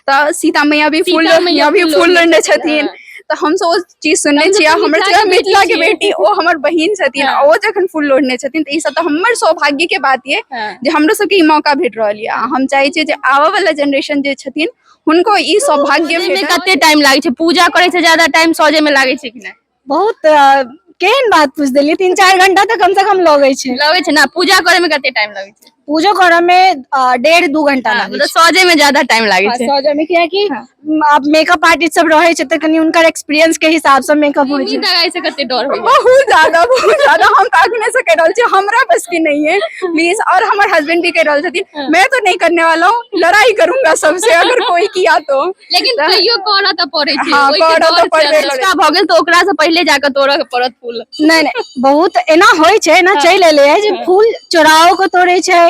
तऽ सीता मैया भी फूल सीता मैया भी फूल फूल लोढ़ने लोढ़ने छथिन, छथिन। हँ। तऽ हमसब ओ चीज सुनने हमसब छियै। तऽ हमर मिथिला सबके के मिथिला के बेटी बेटी ओ हमर बहिन छथिन। हँ। ओ जखन फूल लोढ़ने छथिन तऽ ई सब तऽ हमर सौभाग्य के बात ये हँ। जे हमरो सबके ई मौका भेट रहल ये। आ हम चाहै छियै जे आबऽ वाला जेनरेशन जे छथिन हुनको ई सौभाग्य सजै मे भेटत। कते टाइम लागै छै? पूजा करै से ज्यादा टाइम सजै मे लागै छै कि नहि? बहुत केहन बात पूछ देलियै, 3-4 घंटा तऽ कम से कम लगै छै। लगै छै ने? पूजा करै मे कते टाइम लगै छै? पूजो करऽ मे 1.5-2 घंटा लागै मतलब छै। सजै मे ज्यादा टाइम लागै छै। सजऽ मे कियाकि आब मेकअप आर्टिस्ट सब रहै छै तऽ कनि हुनकर एक्सपीरियंस के हिसाब से मेकअप होइ छै। नींद आबै से कते डर होइया? बहुत ज्यादा, बहुत ज्यादा। हम तऽ अखने से कहि रहल छी, हमरा बस की नहीं है प्लीज। और हमर हस्बैंड भी कहि रहल छथिन, मैं तो नहीं करने वाला हूँ, लड़ाई करूंगा सबसे अगर कोई किया तो। लेकिन तैयो करऽ तऽ पड़ै छै। हँ, ओहिके करऽ डर तऽ छै। पड़बे अंदर। करै। एक्स्ट्रा भऽ गेल तऽ ओकरा से पहिले जाकऽ तोड़ऽ के पड़त फूल। नहि नहि, बहुत एना होइ छै, एना चलि एलै है जे फूल चोराओ के तोड़ै छै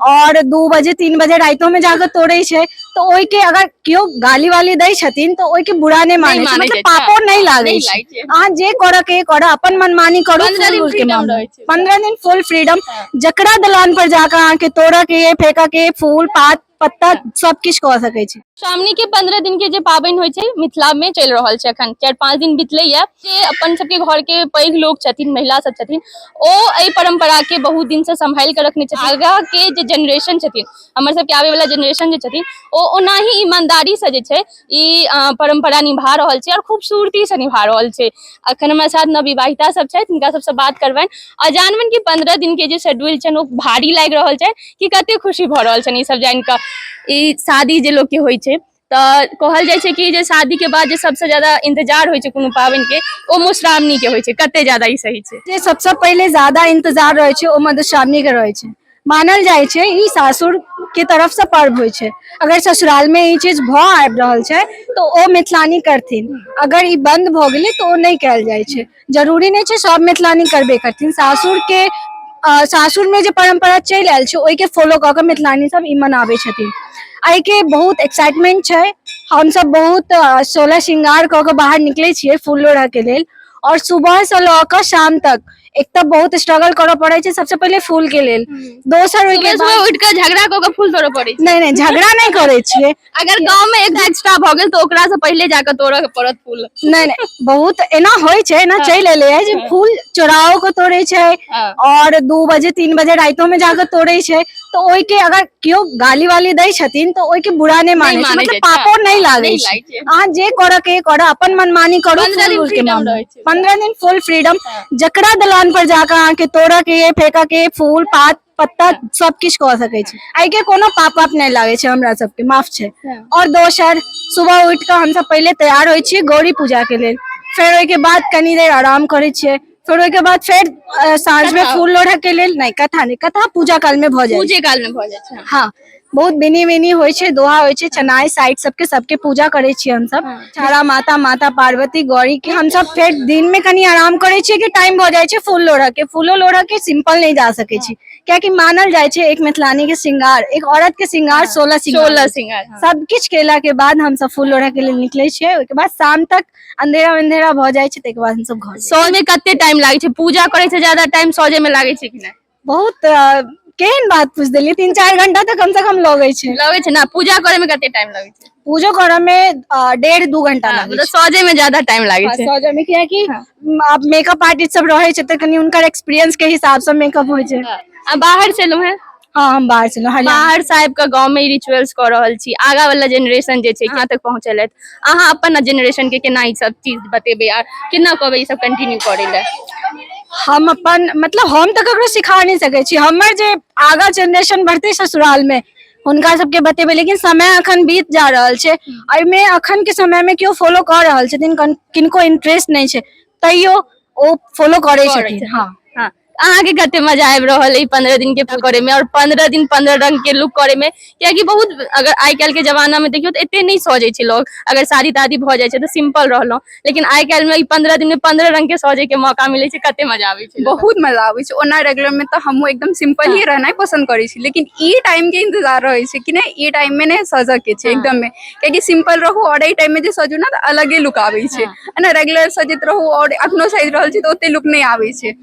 और 2 बजे 3 बजे राइतो में जाके तोड़ै छै। तऽ ओहिके अगर केओ गाली वाली दै छथिन तऽ ओहिके बुरा नहि मानै छै, मानै मतलब छै, पापो नहि लागै नहि छै। लागै छै। अहाँ जे करऽ के करऽ, अपन मनमानी करू। 15 दिन फूल के freedom मामला। रहै छै। 15 दिन फुल फ्रीडम, जकरा दलान पर जाके अहाँके तोड़ऽ के, फेकऽ के, फूल पात पत्ता सब किछु कऽ सकै छी। मधुश्रावणी के 15 दिन के जे पाबनि होइ छै मिथिला में चलि रहल छै, अखन 4-5 दिन बितले या। जे अपन सबके घर के पैघ लोक छथिन, महिला सब छथिन, ओ एहि परंपरा के बहुत दिन से सम्हालि के रखने छथिन। आगा के जे जेनरेशन छथिन, हमर सबके आबे वाला जेनरेशन जे छथिन, ओ ओनाही ईमानदारी से जे छै ई परंपरा निभा रहल छै और खूबसूरती से निभा रहल छै। अखन हमरा साथ नवविवाहिता सब छथि, हिनका सबसँ बात करबनि और जानबनि कि 15 दिन के जे शेड्यूल छनि ओ भारी लागि रहल छनि कि कते खुशी भऽ रहल छनि ई सब जानि कऽ। ई शादी जे लोक के होइ छै तऽ कहल जाइ छै कि जे शादी के बाद जे सबसँ ज्यादा इंतजार होइ छै कोनो पाबनि के, ओ मधुश्रावणी के होइ छै। कते ज्यादा ई सही छै? जे सबसँ पहिले ज्यादा इंतजार रहै छै ओ मधुश्रावणी के रहै छै। मानल जाइ छै ई सासुर के तरफ से पर्व होइ छै। अगर ससुराल में ई चीज भऽ आबि रहल छै तऽ ओ मिथिलानी करथिन, अगर ई बंद भऽ गेलै तऽ ओ नहि कयल जाइ छै। जरूरी नहि छै सब मिथिलानी करबे करथिन। सासुर के सासुर में जे परंपरा चलि आयल छै ओहिके फॉलो कऽ के मिथिलानी सब ई मनाबै छथिन। एहिके बहुत एक्साइटमेंट छै। हमसब बहुत 16 श्रृंगार कऽ के बाहर निकलै छियै फूल लोढ़ऽ के लेल और सुबह से लऽ कऽ शाम तक एक तऽ बहुत स्ट्रगल करऽ पड़ै छै, सबसे पहिले फूल के लेल, दोसर ओहिके सुबह सुबह बाद उठि कऽ झगड़ा कऽ के फूल तोड़ऽ पड़ै छै। नहि नहि, झगड़ा नहि करै छियै। अगर गाँव में एकटा एक्स्ट्रा भऽ गेल तऽ ओकरा से पहिले जाकऽ तोड़ऽ के पड़त फूल। नहि नहि, बहुत एना होइ छै, एना चलि एलै है जे फूल चोराओ के तोड़ै छै और 2 बजे 3 बजे राइतो में जाके तोड़ै छै। तऽ ओहिके अगर केओ गाली वाली दै छथिन तऽ ओहिके बुरा नहि मानै छै, मानै मतलब छै, पापो नहि लागै नहि छै। लागै छै। अहाँ जे करऽ के करऽ, अपन मनमानी करू। 15 दिन फूल के freedom मामला। रहै छै। 15 दिन फुल फ्रीडम, जकरा दलान पर जाके अहाँके तोड़ऽ के, फेकऽ के, फूल पात पत्ता सब किछु कऽ सकै छी। एहिके कोनो पाप वाप नहि लागै छै, हमरा सबके माफ छै। और दोसर सुबह उठि कऽ हमसब पहिले तैयार होइ छियै गौरी पूजा के लेल, फेर ओहिके बाद कनी देर आराम करै छियै, फेर ओहिके बाद फेर साँझ में कथा। फूल लोढ़ऽ के लेल। नहि, कथा नहि, कथा पूजा काल में भऽ जाइ छै। पूजे काल में भऽ जाइ छै। हाँ, बहुत बिनी बिनी होइ छै, दोहा होइ छै, चनाई साइड सबके सबके पूजा करै छियै हमसब। तारा माता, माता पार्वती, गौरी के हमसब फेर दिन में कनी आराम करै छियै कि टाइम भऽ जाइ छै फूल लोढ़ऽ के। फूलो लोढ़ऽ के सिंपल नहि जा सकै छी, कियाकि मानल जाइ छै एक मिथिलानी के श्रृंगार, एक औरत के श्रृंगार 16 श्रृंगार। 16 श्रृंगार, हाँ। सब किछु केला के बाद हमसब फूल लोढ़ऽ के लेल निकलै छियै। ओहिके बाद शाम तक अंधेरा अंधेरा भऽ जाइ छै, ताहिके बाद हमसब घर जाइ छियै। सजै में कते टाइम लागै छै? पूजा करै से ज्यादा टाइम सजै में लागै छै कि नहि? बहुत केहन बात पूछ देलियै, 3-4 घंटा तऽ कम से कम लगै छै। लगै छै ने? पूजा करै में कते टाइम लगै छै? पूजो करऽ मे 1.5-2 घंटा लागै मतलब छै। सजै में ज्यादा टाइम लागै छै। सजऽ में कियाकि आब मेकअप आर्टिस्ट सब रहै छै तऽ कनि हुनकर एक्सपीरियंस के हिसाब से मेकअप होइ छै। आ बाहर से एलहुँ हेँ? हाँ, हम बाहर से एलहुँ, हरियाणा। बाहर से आबि कऽ गाँव में रिचुअल्स कऽ रहल छी, आगा वाला जेनरेशन जे छै कहाँ तक पहुँचल अछि, अहाँ अपन जेनरेशन के केना ई सब चीज बतेबै आ केना कहबै ई सब कंटिन्यू करै लए? हम अपन मतलब हम तऽ ककरो सिखा नहि सकै छी, हमर जे आगा जेनरेशन बढ़तै ससुराल में हुनका सबके बतेबै, लेकिन समय अखन बीत जा रहल छै, एहिमे अखन के समय में केओ फॉलो कऽ रहल छथिन, किनको इंटरेस्ट नहि छै तैयो ओ फॉलो करै करै छथिन। छथिन। हाँ। हाँ, अहाँके कते मजा आबि रहल अइ 15 दिन के करे में और 15 दिन 15 रंग के लुक करे में? कियाकि बहुत अगर आइ काल्हि के जमाना में देखियौ तऽ एते नहि सजै छै लोग, अगर शादी तादी भऽ जाइ छै तऽ सिंपल रहलहुँ, लेकिन आइ काल्हि में ई 15 दिन में 15 रंग के सजै के मौका मिलै छै, कते मजा आबै छै? बहुत मजा आबै छै। ओना रेगुलर में तऽ हमहूँ एकदम सिंपल ही रहनाइ पसन्द करै छी, लेकिन ई टाइम के इंतजार रहै छै कि नहि ई टाइम में नहि सजऽ के छै एकदम में, कियाकि सिंपल रहू और एहि टाइम में जे सजू ने तऽ अलगे लुक आबै छै। एना रेगुलर सजैत रहू और अखनो सजि रहल छी तऽ ओते लुक नहि आबै छै।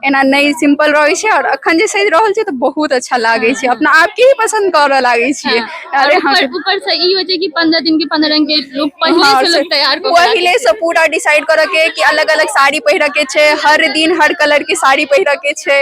एना नहि नहि सिंपल रहै छै और अखन जे सजि रहल छै तऽ बहुत अच्छा लागै छै, अपना आप के ही पसंद करऽ लागै छियै। अरे ऊपर ऊपर से ई होइ छै कि 15 दिन के 15 रंग के लोग पहिले से लोग तैयार कऽ के राखै पहिले से पूरा डिसाइड करऽ के कि अलग अलग साड़ी पहिरऽ के छै, हर दिन हर कलर के साड़ी पहिरऽ के छै,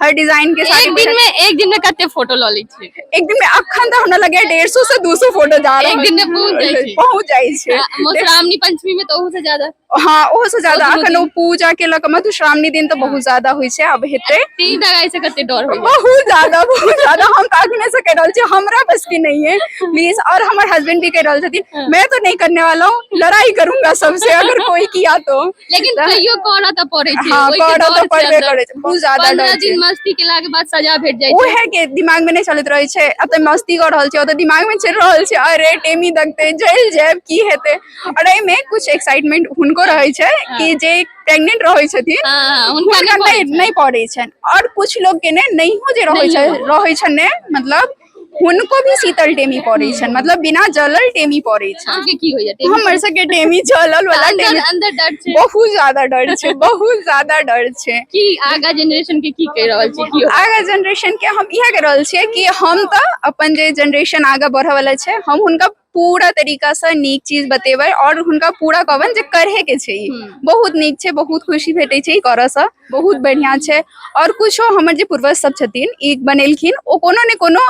हर डिजाइन के छै। साड़ी एक दिन में, एक दिन में कते फोटो लऽ लै छियै? एक दिन में अखन तऽ हमरा लगैया 150 से 200 फोटो जा रहल एक दिन में पहुंच जाइ छै। पहुंच जाइ छै। मधुश्रावणी पंचमी में तऽ ओहू से ज्यादा। हाँ, ओहो से ज्यादा। ओ दुनू अखन ओ दिन। पूजा के लऽ कऽ मधुश्रावणी दिन तऽ बहुत ज्यादा होइ छै, आब हेतै। तीन दगाई से कते डर होइया? बहुत ज्यादा, बहुत ज्यादा। हम तऽ अखने से कहि रहल छी, हमरा बस की नहीं है प्लीज। और हमर हस्बैंड भी कहि रहल छथिन, मैं तो नहीं करने वाला हूँ, लड़ाई करूंगा सबसे अगर कोई किया तो। लेकिन तैयो करऽ तऽ पड़ै छै। हाँ, ओहिके करऽ डर तऽ छै पड़बे अंदर। करै छै, बहुत ज्यादा 15 डर छै। दिन मस्ती केला के बाद सजा भेट जाइ छै। उहे के दिमाग में नहि चलैत रहै छै। एतऽ मस्ती कऽ रहल छै, ओतऽ दिमाग में चलि रहल छै अरे टेमी दगतै, जलि जायब, की हेतै। और एहिमे कुछ एक्साइटमेंट हुनको रहै छै कि जे प्रेग्नेंट रहै छथिन हाँ, हुनका हुनका नहि पड़ै नहि छै। नहि पड़ै छनि। और कुछ लोग के ने नहियो जे रहै छै, नहियो। रहै छनि ने, मतलब हुनको भी शीतल टेमी पड़ै छनि, मतलब बिना जलल टेमी पड़ै छनि। अहाँके की होइया? हमर सबके टेमी जलल वाला अंदर टेमी। अंदर डर छै? बहुत ज्यादा डर छै, बहुत ज्यादा डर छै। की आगा जेनरेशन के की कहि रहल छी, की आगा जेनरेशन के हम इएह कहि रहल छियै कि हम तऽ अपन जे जेनरेशन आगा बढ़ऽ वाला छै, हम हुनका पूरा तरीकासँ नीक चीज बतेबै और हुनका पूरा कहबनि जे करहे के छै, ई बहुत नीक छै, बहुत खुशी भेटै छै ई करऽसँ, बहुत बढ़िआँ छै। और कुछो हमर जे पूर्वज सब छथिन, ई बनेलखिन, ओ कोनो ने कोनो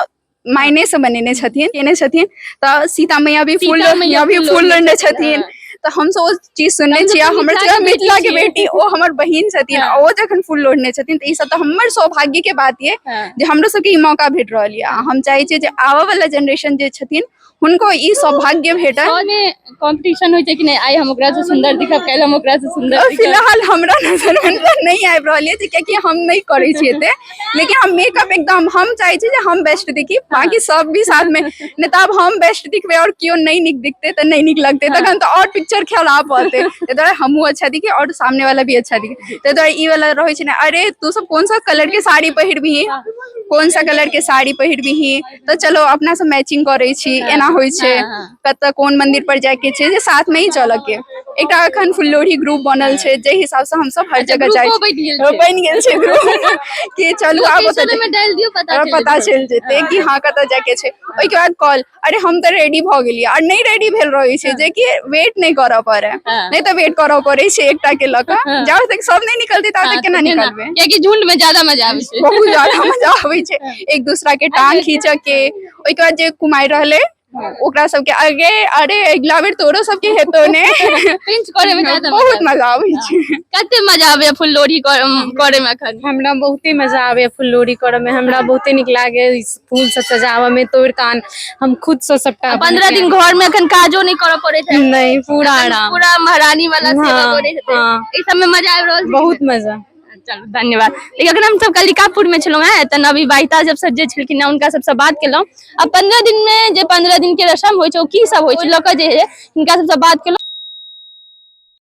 मायने से बनेने छथिन, केने छथिन। तऽ सीता मैया भी फूल सीता मैया भी फूल फूल लोढ़ने लोढ़ने छथिन, छथिन। तऽ हमसब ओ चीज सुनने हमसब छियै। तऽ हमर मिथिला के मिथिला के बेटी बेटी, ओ हमर बहिन छथिन। हाँ। ओ जखन फूल लोढ़ने छथिन तऽ ई सब तऽ हमर सौभाग्य के बात ये हाँ। जे हमरो सबके ई मौका भेट रहल ये। आ हम चाहै छियै जे आबऽ वाला जेनरेशन जे छथिन, हुनको ई सौभाग्य भेटत। मे कॉम्पिटिशन होइ छै कि नहि, आइ हम ओकरा से सुंदर दिखब, काल्हि हम ओकरा से सुंदर और दिखब? फिलहाल हमरा नजर में तऽ नहि आबि रहल ये, कियाकि हम नहि करै छियै एते, लेकिन हम मेकअप एकदम, हम चाहै छी जे हम बेस्ट दिखी, बाकी सब भी साथ में। नहि तऽ आब हम बेस्ट दिखबै और केओ नहि नीक दिखतै तऽ नहि नीक लगतै, तखन तऽ और पिक्चर खराब रहतै। ताहि दुआरे हमहूँ अच्छा दिखी और सामने वाला भी अच्छा दिखे, ताहि दुआरे ई वाला रहै छै ने, अरे तू सब कोन सा कलर के साड़ी पहिरबिही, कोन सा कलर के साड़ी पहिरबिही, तऽ चलो अपना सब मैचिंग करै छी, एना होइ छै। हाँ, हाँ। कतऽ कोन मंदिर पर जाय के छै जे साथ में ही चलऽ के। एकटा अखन फुललोढ़ी ग्रुप बनल छै, जाहि हिसाब से हमसब हर जगह जाइ ग्रुपो छी। बनि गेल छै। बनि गेल छै ग्रुप कि चलू आब ओतऽ लोकेशन में डालि दियौ, पता चलि पता जेतै। चलि जेतै कि हाँ कतऽ जायके छै। ओहिके बाद कॉल, अरे हम तऽ रेडी भऽ गेलियै, और नहि रेडी भेल रहै छै जेकि वेट नहि करऽ पड़े। हाँ। नहि तऽ वेट करऽ पड़ै छै एकटा के लऽ कऽ, जाबे तक सब नहि निकलतै ताबे हाँ, तक केना निकलबै? कियाकि झुंड में ज्यादा मजा आबै छै। बहुत ज्यादा मजा आबै छै एक दूसरा के टांग खींचऽ के। ओहिके बाद जे कुमारि रहलै ओकरा सबके आगे, अरे अगिला बेर तोरो सबके हेतौ ने। पिंच करे में ज्यादा बहुत मजा। मजा आबै छै। कते मजा आबैया फुललोढ़ी करे में अखन? हमरा बहुते मजा आबैया फुललोढ़ी करऽ में। हमरा बहुते नीक लागैया फूल सब सजाबऽ में, तोड़ि कऽ आन हम खुद से सबटा। 15 दिन घर में अखन काजो नहि करऽ पड़ैत है? नहीं, पूरा आराम। पूरा महारानी वाला सेवा हाँ, करैत हेतै। हाँ। ई सब में मजा आबि रहल छै? बहुत मजा। चलू, धन्यवाद। लेकिन अखन हम सब कलिकापुर में छलहुँ हेँ, तऽ नवविवाहिता जब सज्जे छलखिन हेँ, हुनका सबसँ बात केलहुँ। आ 15 दिन में जे 15 दिन के रसम होइ छै, ओ की सब होइ छै, लऽ कऽ जे है हिनका सबसँ बात केलहुँ।